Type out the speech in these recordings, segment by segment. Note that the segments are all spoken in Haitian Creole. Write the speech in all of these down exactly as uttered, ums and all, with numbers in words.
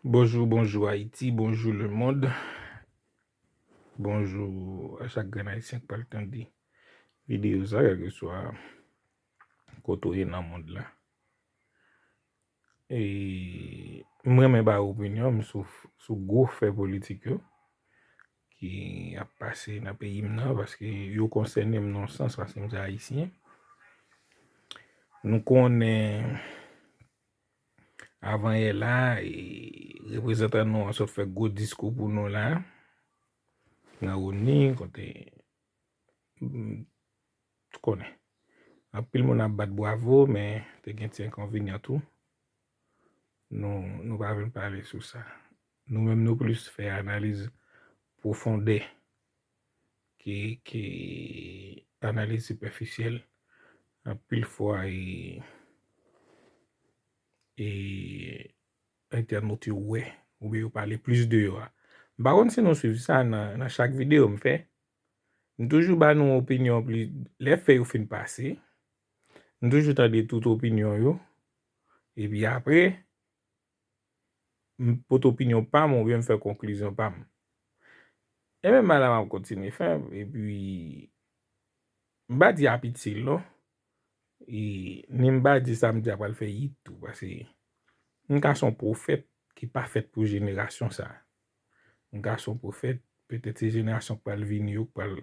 Bonjou, bonjou Ayiti, bonjou lemonn. Bonjou a chak grenn Ayisyen k pral tande videyo sa, kèlkeswa kote w ye nan mond la. E m renmen bay opinyon m sou, sou gwo fè politik yo ki ap pase nan peyi m nan, paske yo konsène m nan yon sans, paske m se Ayisyen. Nou konnen avanyè la, e, reprezantan nou an sot fè gwo diskou pou nou la, nan Woni, kote, m, ou konnen. Anpil moun ap bat bwavo, men te gen ti enkonvenyan tou. Nou, nou pa vin pale sou sa. Nou menm, nou plis fè analiz pwofondè ke, ke analiz sipèfisyèl. Anpil fwa, e, e entènot yo wè, oubyen yo pale plis de yo a. M pa konn si nou swiv sa nan, nan chak videyo m fè. M toujou ba nou opinyon pli, lè fè yo fin pase. M toujou tande tout opinyon yo. Epi apre, m pote opinyon pa m oubyen m fè konklizyon pa m. E menm bagay la m ap kontinye fè, epi m pa di ap itil non. E ni m pa di sa m di a pral fè yit tou, paske m ka se yon pwofèt ki pa fèt pou jenerasyon sa. M ka se yon pwofèt, petèt se jenerasyon k pral vini yo, k pral,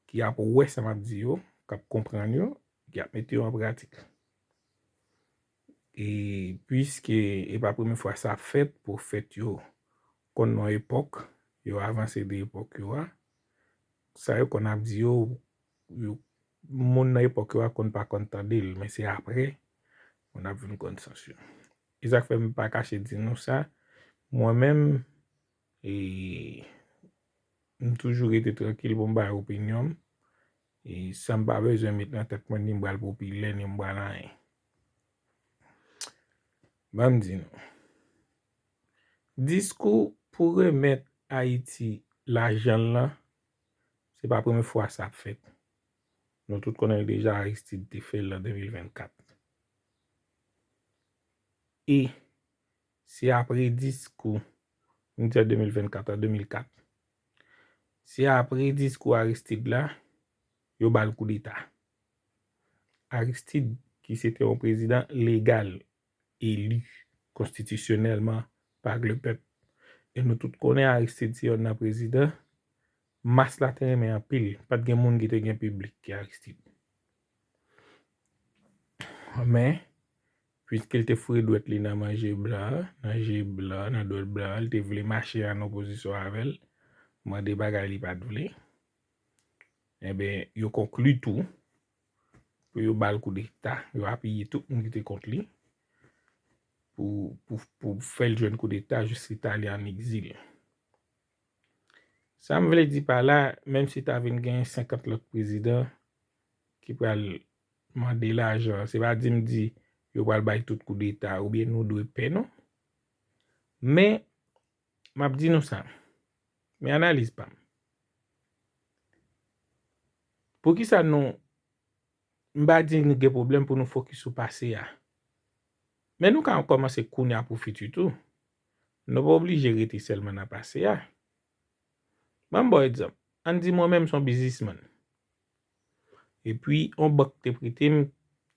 ki ap wè sa m ap di yo, k ap konprann yo, ki ap mete yo an pratik. E piske e pa premye fwa sa ap fèt, pwofèt yo konn nan epòk, yo avanse de epòk yo a, sa yo konn ap di yo, yo, moun nan epòk yo a konn pa konn tande l, men se apre moun ap vin konn sans yo. E sa k fè m pa kache di nou sa, mwen menm, e, m toujou rete trankil pou m bay opinyon m, e, san m pa bezwen met nan tèt mwen ni m pral popilè, ni m pral anyen. Ban m di nou. Diskou pou remèt Ayiti lajan l lan, se pa premye fwa sa ap fèt. Nou tout konnen l deja, Aristide te fè l an de mil vennkat. E se apre diskou, m di an de mil vennkat, an de mil kat. Se apre diskou Aristide la, yo ba l koudeta. Aristide, ki se te yon prezidan legal, eli konstitisyonèlman pa le pèp. E nou tout konnen Aristide se yonn nan prezidan mas la te renmen anpil. Pa t gen moun ki te gen piblik ke Aristide. Men, piske l te foure dwèt li nan manje blan, nan je blan, nan dwèt blan, li te vle mache an opozisyon avè l, mande bagay li pa t vle. Enben, yo konkli tou pou yo ba l koudeta, yo apiye tout moun ki te kont li pou, pou, pou fè l jwenn koudeta jiska l ale an egzil. Sa m vle di pa la, menm si ta vin gen senkant lòt prezidan ki pral mande lajan, se pa di m di yo pral bay tout koudeta oubyen nou dwe pè non. Men, m ap di nou sa, men analiz pa m. Poukisa nou, m pa di nou gen pwoblèm pou nou fokis sou pase a. Men nou ka kòmanse kounye a pou fiti tou. Nou pa oblije rete sèlman nan pase a. Ban m ba w egzanp. Ann di mwen menm se yon biznismann. Epi, yon bank te prete m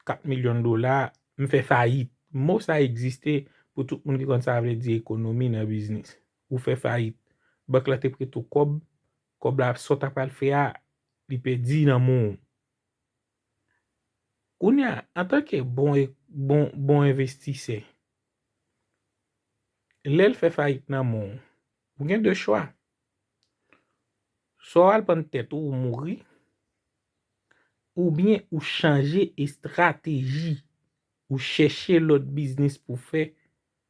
kat milyon dola, m fè fayit. Mo sa egziste pou tout moun ki konn sa vle di ekonomi nan biznis. Ou fè fayit. Bank la te prete w kòb, kòb la sa w ta pral fè a, li pèdi nan men w. Kounye a, antanke bon, bon, bon envestisè, lè l fè fayit nan men w, ou gen de chwa. Swa w al pann tèt ou, ou mouri, oubyen ou chanje estrateji, ou chèche lòt biznis pou fè,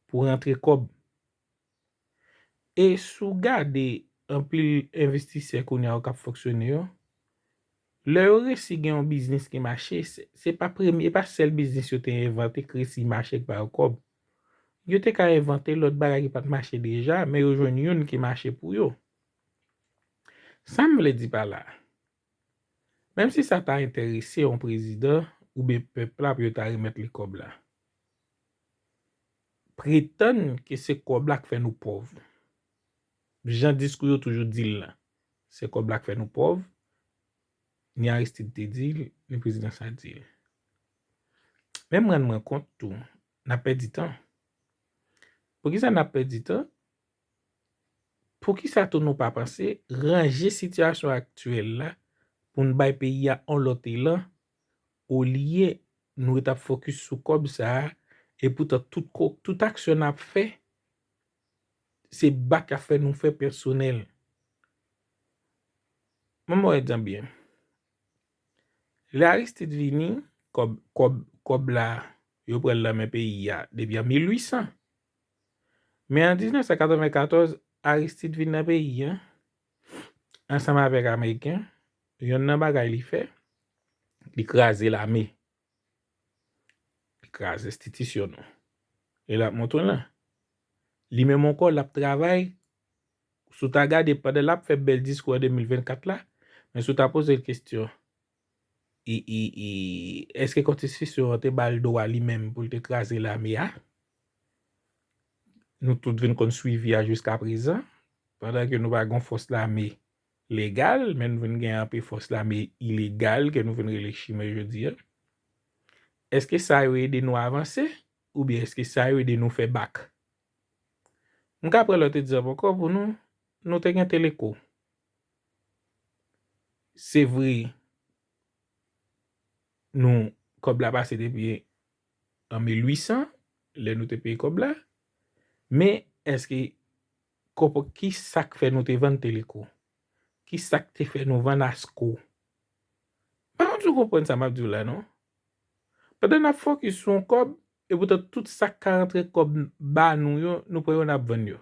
pou rantre kòb. E si w gade anpil envestisè kounye a yo k ap fonksyone yo, lè yo resi gen yon biznis ki mache, se, se pa premye, pa sèl biznis yo te envante k resi mache, k ba yo kòb. Yo te ka envante lòt bagay ki pa t mache deja, men yo jwenn youn ki mache pou yo. Sa m vle di pa la, menm si sa ta enterese yon prezidan oubyen pèp la pou yo ta remèt li kòb la, pretann ke se kòb la k fè nou pòv. Jan diskou yo toujou di l lan, se kòb la k fè nou pòv. Ni Aristide te di l, ni prezidan sa di l. Men m rann mwen kont tou, n ap pèdi tan. Poukisa n ap pèdi tan? Poukisa tou nou pa panse ranje sitiyasyon aktyèl la pou n bay peyi a yon lòt elan, olye nou ret ap fokis sou kòb sa a, epoutan tout, ko- tout aksyon n ap fè, se bak y ap fè nou fè pèsonèl. Mwen mwen egzanp byen. Lè Aristide vini, kòb, kòb, kòb la, yo pran l nan men peyi a depi an mil uit san. Men an diznèf san katrevenkatòz, Aristide vin nan peyi a, ansanm avèk Ameriken, yonn nan bagay li fè, li kraze lame. Li kraze enstitisyon nou. E l ap montre w lan. Li menm ankò, l ap travay. Si w ta gade pandan l ap fè bèl diskou an de mil vennkat la, men si w ta poze l kesyon, i, i, i, èske konstitisyon an te ba l dwa li menm pou l te kraze lame a? Nou tout vin konn swivi a jiska prezan, pandan ke nou pa gen fòs lame legal, men nou vin gen anpe fòs lame ilegal ke nou vin rele chimè jodi a. Èske sa yo ede nou avanse? Oubyen èske sa yo ede nou fè bak? M ka pran lòt egzanp ankò pou nou, nou te gen Teleco. Se vre, nou, kòb la pase depi an mil uit san, lè nou te peye kòb la, men èske, konprann ki sa k fè nou te vann Teleco? Ki sa k te fè nou vann Asco? M pa konn si w konprann sa m ap di w la, non. Pandan n ap fokis sou yon kòb, epoutan tout sa k ka rantre kòb ba nou yo, nou pran yo n ap vann yo.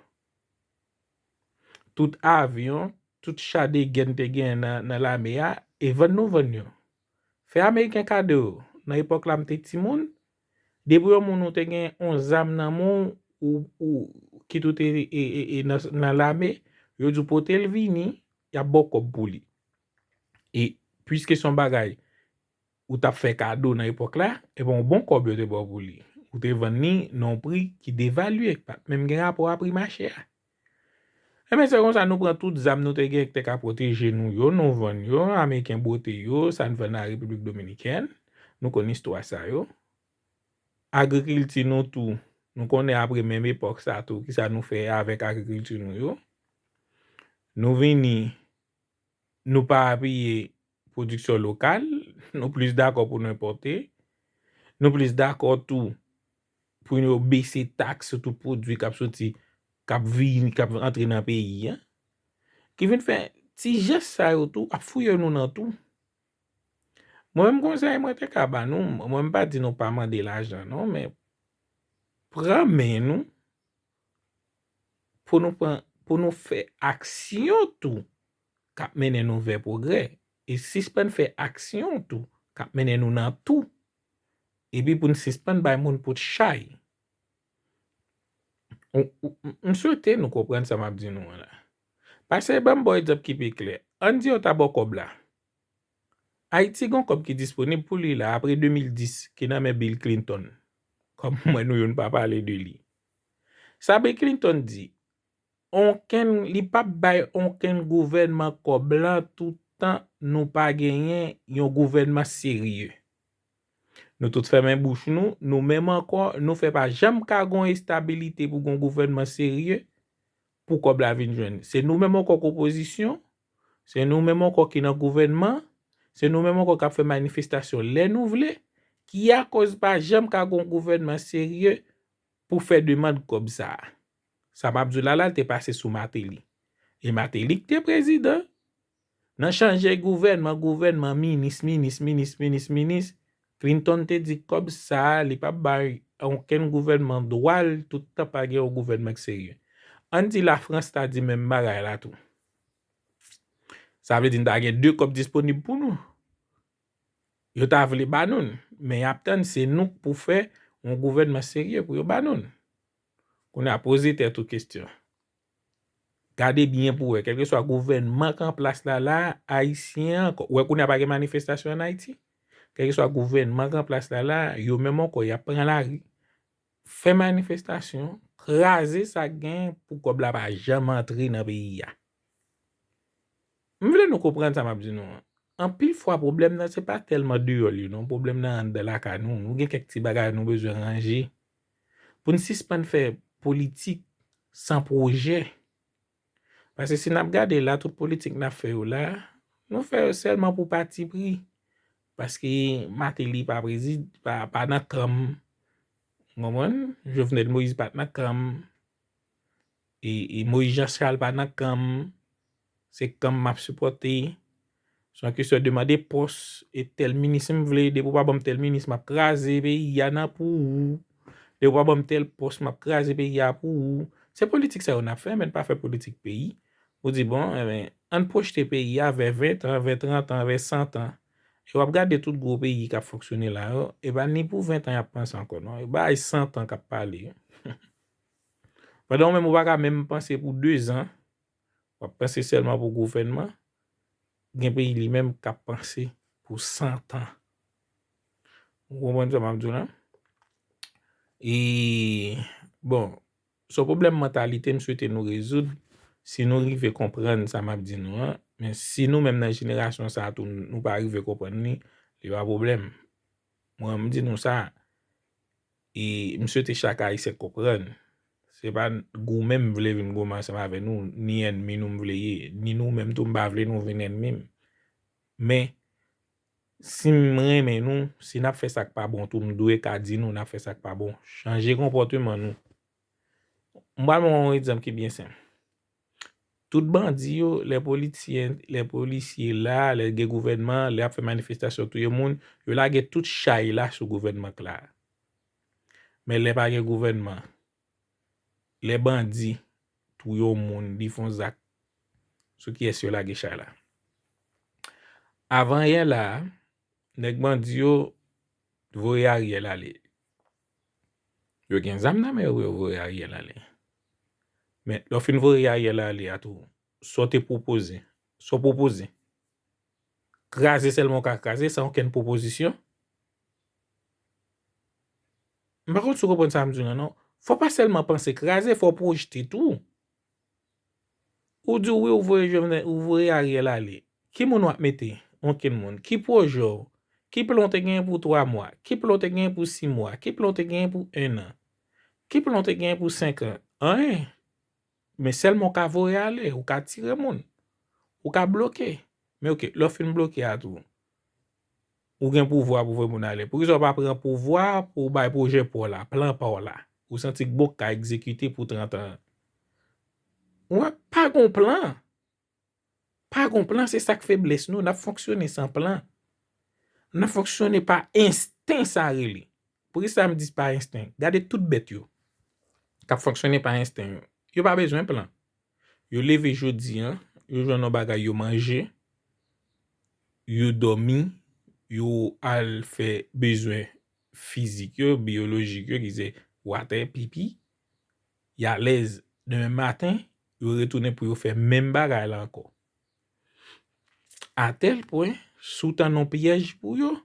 Tout avyon, tout cha de gè n te genyen nan, nan lame a, e vann nou vann yo. Fè Ameriken kado yo. Nan epòk la m te timoun, depi yon moun ou te gen yon zam nan men w, ou, ou, kit ou te e, e, e, nan, nan lame, yo di w pote l vini, y ap ba w kòb pou li. E piske se yon bagay ou t ap fè kado nan epòk la, e bon, yon bon kòb yo te ba w pou li. Ou te vann li nan yon pri ki devalye, k pa t menm gen rapò a pri mache a. Enben, se konsa nou pran tout zam nou te gen ki te ka pwoteje nou yo, nou vann yo, Ameriken bwote yo, sa n vann nan Repiblik Dominikèn, nou konn istwa sa yo. Agrikilti nou tou, nou konnen apre menm epòk sa tou, kisa nou fè avèk agrikilti nou yo. Nou vini, nou pa apiye pwodiksyon lokal, nou plis dakò pou nou enpòte, nou plis dakò tou pou yo bese taks sou tout pwodui k ap soti, k ap vini, k ap antre nan peyi a. Ki vin fè ti jès sa yo tou ap fouye nou nan tou. Mwen menm konsèy mwen te ka ba nou, mwen m pa di nou pa mande lajan non, men pran men nou pou nou pran, pou nou fè aksyon tou k ap mennen nou vè pwogrè, e sispann fè aksyon tou k ap mennen nou nan tou, epi pou n sispann bay moun pote chay. Ou, ou, m, m swete nou konprann sa m ap di nou an la. Pase ban m ba w egzanp ki pi klè. Ann di yo ta ba w kòb la. Ayiti gen yon kòb ki disponib pou li la apre de mil dis ki nan men Bill Clinton. Kòm mwen nou youn pa pale de li. Sa Bill Clinton di, onkenn, li p ap bay onkenn gouvènman kòb lan toutan nou pa genyen yon gouvènman serye. Nou tout fèmen bouch nou, nou menm ankò, nou fè pa janm ka gon estabilite pou gon gouvènman serye pou kòb la vin jwenn. Se nou menm ankò k opozisyon, se nou menm ankò ki nan gouvènman, se nou menm ankò k ap fè manifestasyon lè nou vle, ki akoz pa janm ka gon gouvènman serye pou fè demann kòb sa a. Sa m ap di w la la, l te pase sou Martelly. E Martelly k te prezidan. Nan chanje gouvènman, gouvènman, minis, minis, minis, minis, minis, Clinton te di kòb sa a, li p ap bay onkenn gouvènman dwa l toutan pa gen yon gouvènman k serye. Ann di Lafrans ta di menm bagay la tou. Sa vle di n ta gen de kòb disponib pou nou. Yo ta vle ba nou l, men y ap tann se nou k pou fè yon gouvènman serye pou yo ba nou l. Kounye a poze tèt ou kesyon. Gade byen pou wè, kèlkeswa gouvènman k an plas la la, Ayisyen an, wè kounye a pa gen manifestasyon ann Ayiti? Kèlkeswa gouvènman k an plas la la, yo menm ankò, y ap pran lari. fè manifestasyon, kraze sa k gen pou kòb la pa janm antre nan peyi a. M vle nou konprann sa m ap di nou an. Anpil fwa, pwoblèm nan, se pa tèlman deyò l ye, non. Pwoblèm nan anndan lakay nou. Nou gen kèk ti bagay nou bezwen ranje. Pou n sispann fè politik san pwojè. Paske si n ap gade la, tout politik n ap fè yo la, nou fè yo sèlman pou patipri. Paske Martelly pa prezid, pa, pa nan kan m. Ou konprann? Jovenel Moïse pa t nan kan m. E, e Moïse Jean Charles pa nan kan m. Se kan m m ap sipòte. Se yon kesyon de mande pòs e tèl minis m vle. Depi w pa ban m tèl minis, m ap kraze peyi a nan pou ou. Depi w pa ban m tèl pòs, m ap kraze peyi a pou ou. Se politik sa yo n ap fè, men n pa fè politik peyi. Ou di, bon, enben, ann pwojte peyi a vè ven tan, vè trant an, vè san tan. E w ap gade tout gwo peyi k ap fonksyone la yo, e pa ni pou ven tan y ap panse ankò, non. E bay san tan k ap pale. Pandan w menm, ou pa ka menm panse pou de zan, w ap panse sèlman pou gouvènman, gen peyi li menm k ap panse pou san tan. Ou konprann sa m ap di w la? E, bon, se yon pwoblèm mantalite m swete nou rezoud, si nou rive konprann sa m ap di nou an. Men si nou menm nan jenerasyon sa a tou, nou pa rive konprann li, li pa pwoblèm. Mwen, m di nou sa, e m swete chak Ayisyen konprann. Se pa goumen m vle vin goumen ansanm avè nou, ni ènmi nou m vle ye, ni nou menm tou m pa vle nou vin ènmi m. Men, si m renmen nou, si n ap fè sa k pa bon tou, m dwe ka di nou n ap fè sa k pa bon. Chanje konpòteman nou. M pral ba w yon egzanp ki byen senp. Tout bandi yo, lè polisye, lè polisye la, lè gen gouvènman, lè y ap fè manifestasyon, touye moun, yo lage tout chay la sou gouvènman k la. Men lè pa gen gouvènman, lè bandi touye yon moun, li fè yon zak, sou kiyès yo lage chay la? Avan yè la, nèg bandi yo voye Ariel ale. Yo gen zam nan men yo pou yo voye Ariel ale. Men, lè w fin voye Ariel ale a tou, sa w te pwopoze? Sa w pwopoze? Kraze sèlman w ka kraze, san okenn pwopozisyon? M pa konn si w konprann sa m di w la, non. Fò w pa sèlman panse kraze, fò w pwojte tou. Ou di wi, ou voye Jovenel, ou voye Ariel ale. Ki moun w ap mete? Okenn moun. Ki pwojè w? Ki plan w te genyen pou twa mwa? Ki plan w te genyen pou sis mwa? Ki plan w te genyen pou en an? Ki plan w te genyen pou senk an? Anyen. Men sèlman w ka voye ale, ou ka tire moun. Ou ka bloke. Men oke, lè w fin bloke a tou, ou gen pouvwa pou voye moun ale. Poukisa w pa pran pouvwa pou w bay pwojè pa w la, plan pa w la? Ou santi k bon, k ka egzekite pou trant an. Ou wè, pa gon plan. Pa gon plan, se sa k feblès nou. N ap fonksyone san plan. N ap fonksyone pa ensten, sa rele. Poukisa m di pa ensten? Gade tout bèt yo k ap fonksyone pa ensten yo. Yo pa bezwen plan. Yo leve jodi a, yo jwenn yon bagay yo manje, yo dòmi, yo al fè bezwen fizik yo, biyolojik yo, ki se watè, pipi. Y alèz. Demen maten, yo retounen pou yo fè menm bagay la ankò. A tèl pwen, si w tann yon pyèj pou yo,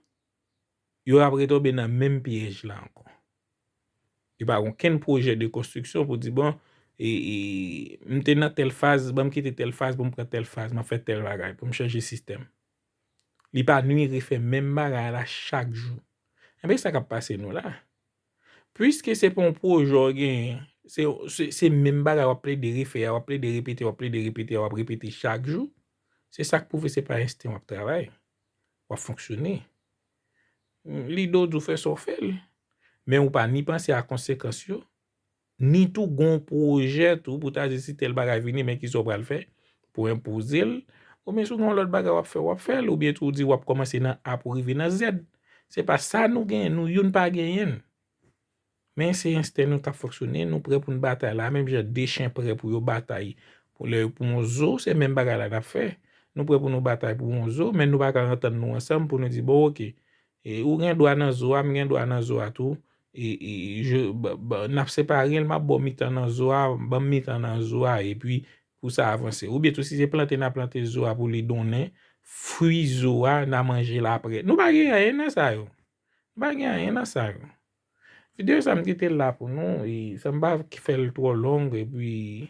yo ap retonbe nan menm pyèj la ankò. Yo pa gen okenn pwojè de konstriksyon pou di, bon, e, e, m te nan tèl faz, ban m kite tèl faz pou m pran tèl faz, m ap fè tèl bagay, pou m chanje sistèm. Li pa nwi refè menm bagay la chak jou. Enben, sa k ap pase nou la. Piske se pa yon pwojè w genyen, se, se, se menm bagay w ap plede refè a, w ap plede repete, w ap plede repete a, w ap repete chak jou, se sa k pwouve se pa ensten w ap travay, w ap fonksyone. Lide w di w fè sa w fè l, men ou pa ni panse a konsekans yo, ni tou gon pwojè tou pou ta di si tèl bagay vini, men kisa w pral fè pou enpoze l, oubyen si w gen yon lòt bagay w ap fè, w ap fè l, oubyen tou w di w ap kòmanse nan A pou rive nan Z. Se pa sa nou genyen, nou youn pa genyen l. Men se ensten nou k ap fonksyone, nou prè pou n batay la, menm jan de chen prè pou yo batay. Pou lè, pou yon zo, se menm bagay la n ap fè. Nou prè pou nou batay pou yon zo, men nou pa ka antann nou ansanm pou nou di, bon, oke, e ou gen dwa nan zo a, m gen dwa nan zo a tou, e, e je, ba, ba, n ap separe l, m ap ba w mitan nan zo a, ban m mitan nan zo a, epi pou sa avanse. Oubyen tou, si se plante n ap plante zo a pou li donnen, fwi zo a, n a manje l apre. Nou pa gen anyen nan sa yo. Nou pa gen anyen nan sa yo. Videyo sa m kite l la pou nou, e, san m pa fè l twò long, epi,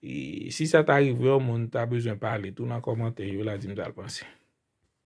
e, si sa ta rive yon moun ta bezwen pale tou nan kòmantè yo la, di m sa l panse.